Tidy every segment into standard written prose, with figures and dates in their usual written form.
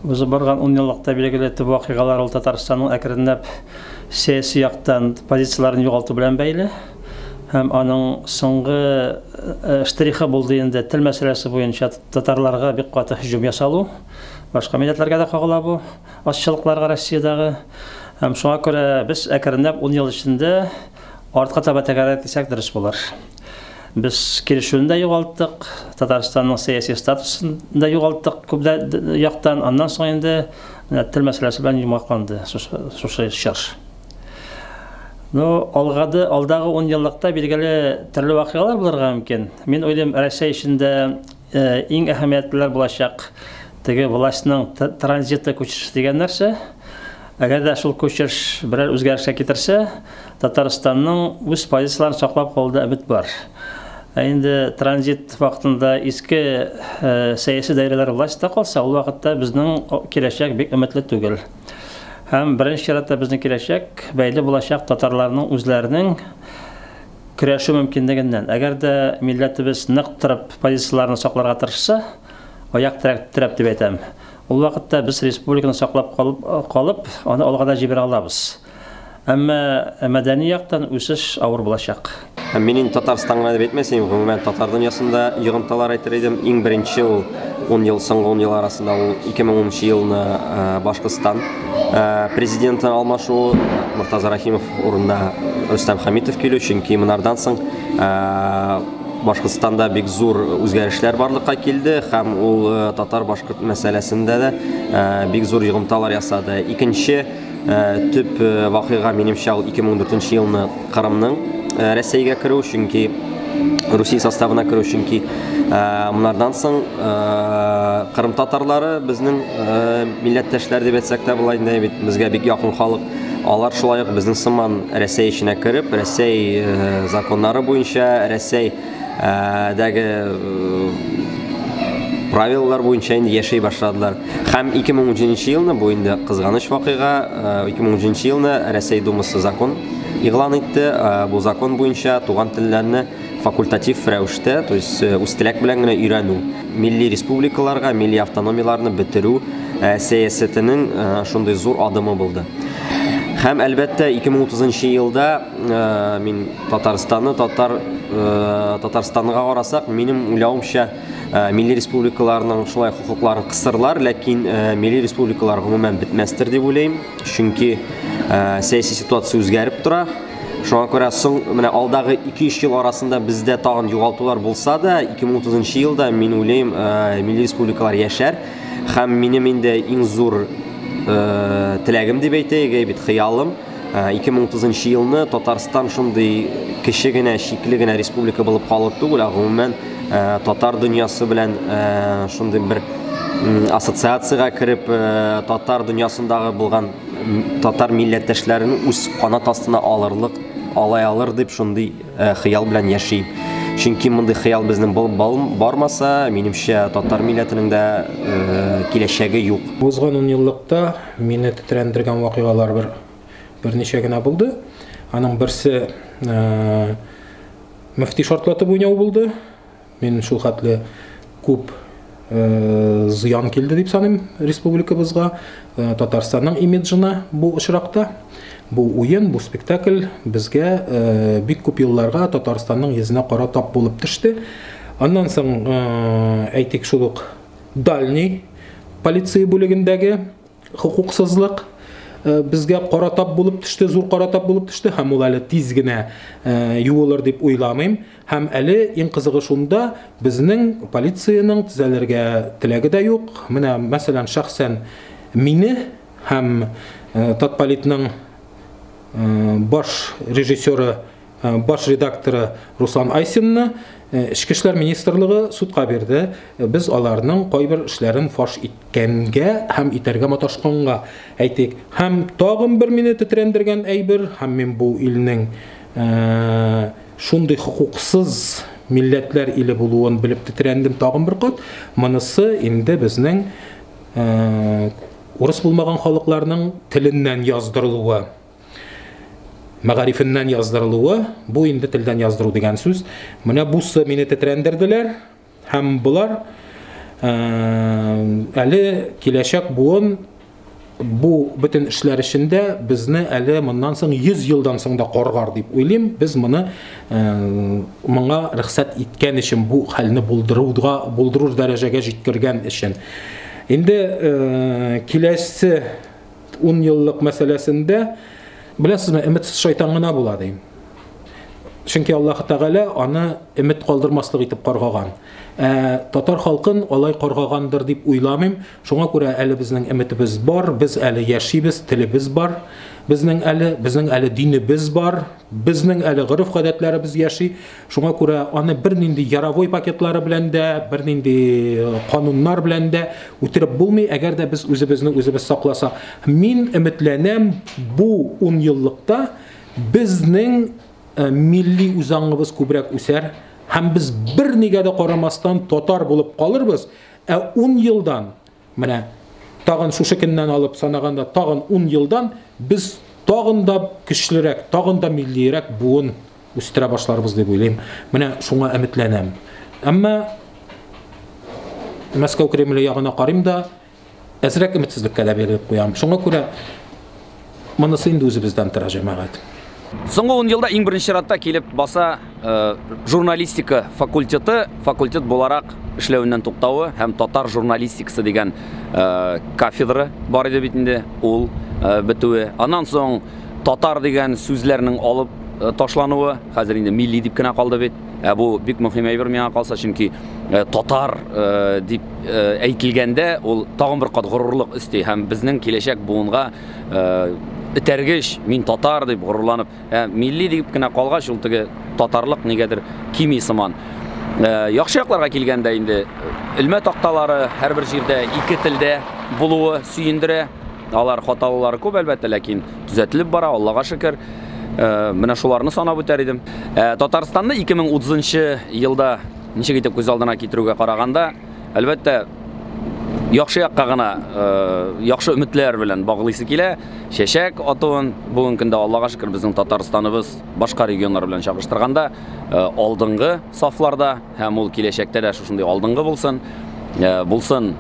Узып барган 10 еллыкта билгеле төп вакыйгалар ул Татарстанның әкренләп сәяси яктан позицияләрен югалту белән бәйле. Һәм аның соңгы штрихы булды инде тел мәсьәләсе буенча татарларга бик каты һөҗүм ясалу. Башка милләтләргә дә кагыла бу азчылыкларга Россиядәге. Һәм шуңа күрә без әкренләп 10 ел эчендә артка таба тәгәрәдек дисәк дөрес булыр. Без килешүне дә югалттык, Татарстанның сәяси статусын да югалттык күп яктан. Аннан соң инде тел мәсьәләсе белән йомгакланды шушы чор. Ну, алгады, алдагы 10 еллыкта билгеле төрле вакыйгалар булырга мөмкин. Мин уйлыйм, Россия эчендә иң әһәмиятлеләр булачак теге властьның транзиты күчеш дигән нәрсә. Әгәр дә шул күчеш берәр үзгәрешкә китерсә, Татарстанның үз позицияләрен саклап калуда өмет бар. Ә инде транзит вакытында иске сәяси даирәләр властьта калса, ул вакытта безнең киләчәк бик өметле түгел. Һәм беренче чиратта безнең киләчәк бәйле булачак татарларның үзләренең көрәшү мөмкинлегеннән. Әгәр дә милләтебез нык торып позицияләрен сакларга тырышса, аяк терәп дип әйтәм. Ул вакытта без республиканы саклап калып, аны алга да җибәрә алабыз. Әмма мәдәни яктан үсеш авыр булачак. Мин инде Татарстан гына дип әйтмәсәм, гомумән татар дөньясында йогынтылар әйтер идем. Иң беренче ул 10 ел, соңгы 10 ел арасында ул 2010 елны Башкортстан президенты алмашуы, Мортаза Рахимов урынына Рөстәм Хәмитов килү, чөнки монардан соң Башкортстанда бик зур үзгәрешләр барлыкка килде һәм ул татар-башкорт мәсьәләсендә дә бик зур йогынтылар ясады. Икенче төп вакыйга минемчә ул 2014 елны Кырымның Рәсәйгә керү, чөнки Русия составына керү, чөнки монардан соң Кырым татарлары безнең милләттәшләр дип әйтсәк тә була инде, бит безгә бик якын халык. Алар шулай ук безнең сыман Рәсәй эченә кереп, Рәсәй законнары буенча, Рәсәйдәге правилалар буенча инде яшәй башладылар. Һәм 2013 елны, бу инде кызганыч вакыйга, 2013 елны Рәсәй Думасы закон игълан итте. Бу закон буенча туган телләрне факультатив рәвештә, то есть үз теләк белән генә өйрәнү, милли республикаларга, милли автономияләрне бетерү сәясәтенең шундый зур адымы булды. Һәм әлбәттә 2030 елда мин Татарстанны, Татарстанга карасак, минем уйлавымча, милли республикаларның шулай хокукларын кысырлар, ләкин милли республикалар гомумән бетмәстер дип уйлыйм, чөнки сәяси ситуация үзгәреп тора. Шуңа күрә соң менә алдагы 2-3 ел арасында бездә тагын югалтулар булса да, 2030 елда мин уйлыйм, милли республикалар яшәр. Һәм минем инде иң зур теләгем дип әйтәйек, бит хыялым, 2030 елны Татарстан шундый кече генә, чикле генә республика булып калыр түгел, ә гомумән татар дөньясы белән шундый бер ассоциациягә кереп, татар дөньясындагы булган татар милләттәшләрен үз канат астына алырлык, алай алыр дип шундый хыял белән яшим. Чөнки мондый хыял безнең булып бармаса, минемчә, татар милләтенең дә киләчәге юк. Узган 10 еллыкта мине тетрәндергән вакыйгалар берничә генә булды. Аның берсе мөфти шартлатып уйнау булды. Мин шул хәтле күп зыян килде дип саныйм республикабызга, Татарстанның имиджына бу очракта. Бу уен, бу спектакль безгә бик күп елларга Татарстанның йөзенә кара тап булып төште. Аннан соң, әйтик, шул ук Дальний полиция бүлегендәге хокуксызлык безгә кара тап булып төште, зур кара тап булып төште, һәм ул әле тиз генә юылыр дип уйламыйм. Һәм әле иң кызыгы шунда, безнең полициянең төзәлергә теләге дә юк. Менә, мәсәлән, шәхсән мине һәм Татполитның баш режиссеры, баш редакторы Руслан Айсинны Эчке эшләр министрлыгы судка бирде. Без аларның кайбер эшләрен фаш иткәнгә һәм итәргә маташканга әйтик. Һәм тагын бер мине тетрәндергән әйбер, һәм мин бу илнең шундый хокуксыз милләтләр иле булуын белеп тетрәндем тагын бер кат. Монысы инде безнең урыс булмаган халыкларның теленнән яздырылуы, мәгарифеннән яздырылуы, бу инде телдән яздыру дигән сүз. Менә бусы мине тетрәндерделәр, һәм булар Әле киләчәк буын бу бөтен эшләр эчендә безне әле моннан соң 100 елдан соң да каргар дип уйлыйм. Без моны моңа рөхсәт иткән өчен, бу хәлне булдыруга, булдыру дәрәҗәгә җиткергән өчен. Инде киләсе 10 еллык мәсьәләсендә, беләсезме, өметсез шайтан гына була дим. Чөнки Аллаһ Тәгалә аны өмет калдырмаслык итеп каргаган. Татар халкын алай каргагандыр дип уйламыйм. Шуңа күрә әле безнең өметебез бар, без әле яшибез, телебез бар. Безнең әле, безнең әле динебез бар, безнең әле гореф-гадәтләребез яши. Шуңа күрә аны бернинди яровой пакетлары белән дә, бернинди кануннар белән дә үтереп булмый, әгәр дә без үзебезне үзебез сакласак. Мин өметләнәм, бу 10 еллыкта безнең милли үзаңыбыз күбрәк үсәр һәм без бер нигә дә карамастан татар булып калырбыз. Ә 10 елдан, менә тагын шушы көннән алып санаганда, тагын 10 елдан без тагын да көчлерәк, тагын да миллиерәк буын үстерә башларбыз дип уйлыйм. Менә шуңа өметләнәм. Әмма Мәскәү Кремле ягына карыйм да, әзрәк өметсезлеккә дә бирелеп куям. Шуңа күрә монысы инде үзебездән тора, җәмәгать. Соңгы 10 елда иң беренче чиратта килеп баса журналистика факультеты, факультет буларак эшләвеннән туктавы һәм татар журналистикасы дигән кафедра бар иде бит инде, ул бетүе. Аннан соң татар дигән сүзләрнең алып ташлануы, хәзер инде милли дип кенә калды бит. Бу бик мөһим әйбер миңа калса, чөнки татар дип әйтелгәндә ул тагын бер кат горурлык өсти һәм безнең киләчәк буынга этәргеч, мин татар дип горурланып, милли дип кенә калгач, ул теге татарлык нигәдер кими сыман. Яхшы якларга килгәндә инде элмә такталары һәрбер җирдә ике телдә булуы сөендерә. Алар хаталары күп әлбәттә, ләкин төзәтелеп бара, Аллага шөкер. Менә шуларны санап үтәр идем. Татарстанны 2030 елда ничек итеп күз алдына китерүгә караганда, әлбәттә, яхшы якка гына, яхшы өметләр белән баглыйсы килә. Чәчәк атуын бүгенге көндә Аллага шөкер безнең Татарстаныбыз башка регионнар белән чагыштырганда алдынгы сафларда һәм ул киләчәктә дә шушындый алдынгы булсын. Булсын,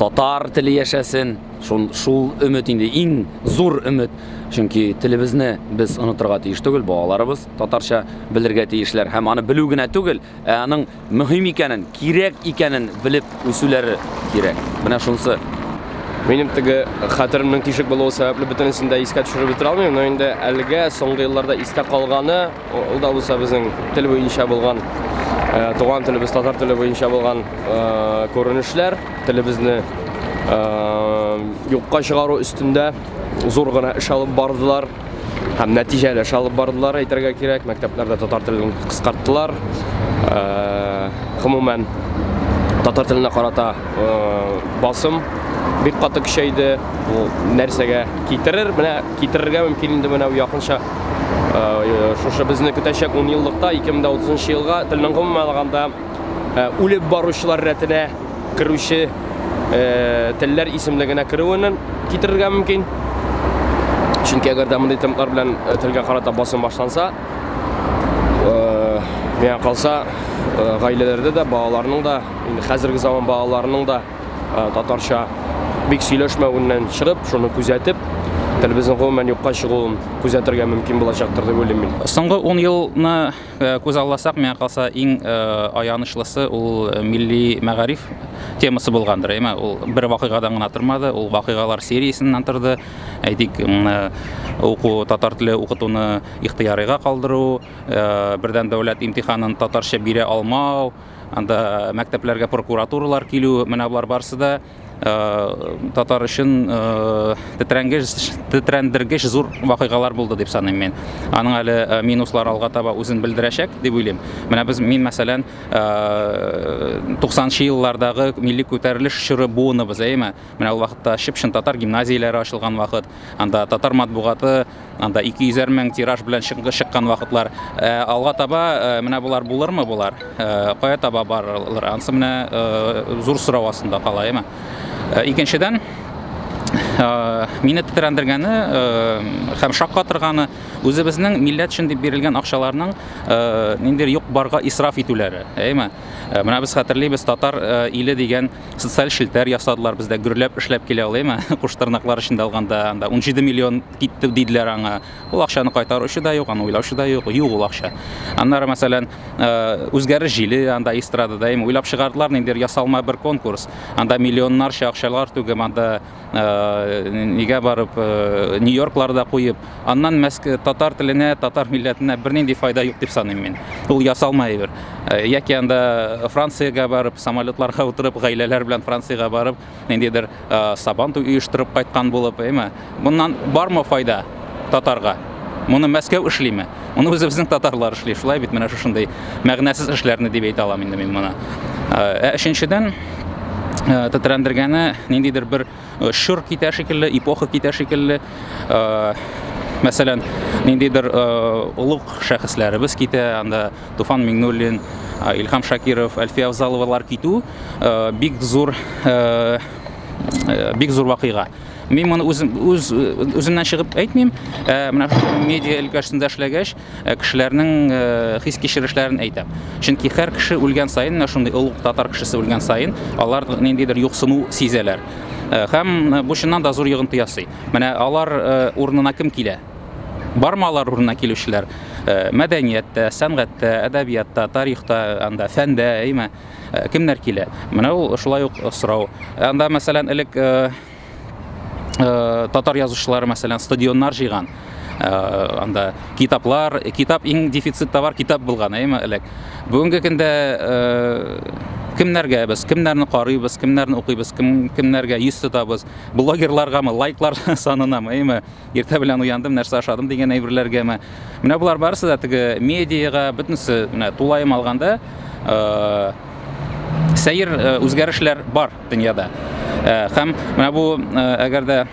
татар теле яшәсен. Шул өмет инде иң зур өмет. Чөнки телебезне без онытырга тиеш түгел, балаларыбыз татарча белергә тиешләр һәм аны белү генә түгел, ә аның мөһим икәнен, кирәк икәнен белеп үсүләре кирәк. Менә шунысы. Минем теге хәтеремнең тишек булуы сәбәпле бөтенесен дә искә төшереп бетерә алмыйм, но инде әлегә соңгы елларда истә калганы, ул да булса безнең тел буенча булган, туган телебез татар теле буенча булган күренешләр, телебезне юкка чыгару өстендә зур гына эш алып бардылар һәм нәтиҗәле эш алып бардылар, әйтергә кирәк. Мәктәпләрдә татар телен кыскарттылар. Гомумән, татар теленә карата басым бик каты көчәйде. Бу нәрсәгә китерер? Менә китерергә мөмкин инде менә якынча шушы безне көтәчәк 10 еллыкта 2030 елга телнең гомумән алганда үлеп баручылар рәтенә керүче телләр исемлегенә керүеннән китерергә мөмкин. Чөнки әгәр дә мондый темплар белән телгә карата басым башланса, миңа калса, гаиләләрдә дә балаларның да, инде хәзерге заман балаларының да татарча бик сөйләшмәвеннән чыгып, шуны күзәтеп, телебезнең гомумән юкка чыгуын күзәтергә мөмкин булачактыр дип уйлыйм мин. Соңгы 10 елны күз алласак, миңа калса, иң аянычлысы ул милли мәгариф темасы булгандыр. Әмма ул бер вакыйгадан гына тормады, ул вакыйгалар сериясеннән торды. Әйтик, уку татар теле укытуны ихтыярыйга калдыру, бердәм дәүләт имтиханын татарча бирә алмау, анда мәктәпләргә прокуратуралар килү, менә болар барысы да татар өчен тетрәндергеч зур вакыйгалар булды дип саныйм мин. Аның әле минуслар алга таба үзен белдерәчәк дип уйлыйм. Менә без, мин мәсәлән, 90-нчы еллардагы милли күтәрелеш чоры буыныбыз, әйеме? Менә ул вакытта чып-чын татар гимназияләре ачылган вакыт, анда татар матбугаты, анда 200 мең тираж белән чыккан вакытлар. Алга таба менә булар булырмы булар? Кая таба барылыр? Ансы менә зур сорау астында кала, әйеме? Икенчедән, Мине тетрәндергәне һәм шаккатырганы үзебезнең милләт өчен дип бирелгән акчаларның ниндидер юк-барга исраф итүләре, әйеме? Менә без хәтерлибез, Татар иле дигән социаль челтәр ясадылар, бездә гөрләп эшләп килә ул, әйеме? Куш тырнаклар эчендә алганда, анда 17 миллион китте диделәр аңа. Ул акчаны кайтаручы да юк, аны уйлаучы да юк, юк ул акча. Аннары, мәсәлән, үзгәреш җиле анда эстрадада, әйеме, уйлап чыгардылар ниндидер ясалма бер конкурс. Анда миллионнарча акчалар түгеп, анда нигә барып, Нью-Йоркларда куеп, аннан Мәскәү татар теленә, татар милләтенә бернинди файда юк дип саныйм мин. Ул ясалма әйбер. Яки анда Франциягә барып, самолетларга утырып, гаиләләр белән Франциягә барып, ниндидер сабантуй оештырып кайткан булып, әйме? Моннан бармы файда татарга? Моны Мәскәү эшлиме? Моны үзебезнең татарлар эшли. Шулай бит, менә шушындый мәгънәсез эшләрне дип әйтә алам инде мин моны. Ә өченчедән, тетрәндергәне ниндидер бер чор китә шикелле, эпоха китә шикелле. Мәсәлән, ниндидер олуг шәхесләребез китә, анда Туфан Миңнуллин, Илһам Шакиров, Әлфия Авзаловалар китү бик зур, бик зур вакыйга. Мин моны үземнән чыгып әйтмим. Менә медиа өлкәсендә эшләгәч, кешеләрнең хис-кичерешләрен әйтәм. Чөнки һәр кеше үлгән саен, менә шундый олуг татар кешесе үлгән саен, алар ниндидер юксыну сизәләр. Һәм бу чыннан да зур йогынты ясый. Менә алар урынына кем килә? Бармы алар урынына килүчеләр? Мәдәнияттә, сәнгатьтә, әдәбиятта, тарихта, анда фәндә, әйме? Кемнәр килә? Менә ул шулай ук сорау. Анда, мәсәлән, элек татар язучылары, мәсәлән, стадионнар җыйган. Анда китаплар, китап иң дефицит товар китап булган, әйме, элек. Бүгенге көндә кемнәргә без, кемнәрне карыйбыз, кемнәрне укыйбыз, кемнәргә йөз тотабыз, блогерларгамы, лайклар санынамы, әйме, иртә белән уяндым, нәрсә ашадым дигән әйберләргәме. Менә болар барысы да теге медиага, бөтенесе, менә тулаем алганда, сәер үзгәрешләр бар дөньяда. Һәм менә бу, әгәр дә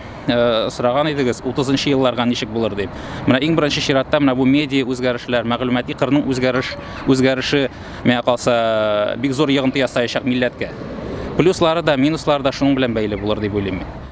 сораган идегез, 30 елларга ничек булыр дип. Менә иң беренче чиратта менә бу медиа үзгәрешләр, мәгълүмати кырның үзгәреше, миңа калса, бик зур йогынты ясаячак милләткә. Плюслары да, минуслары да шуның белән бәйле булыр дип уйлыйм мин.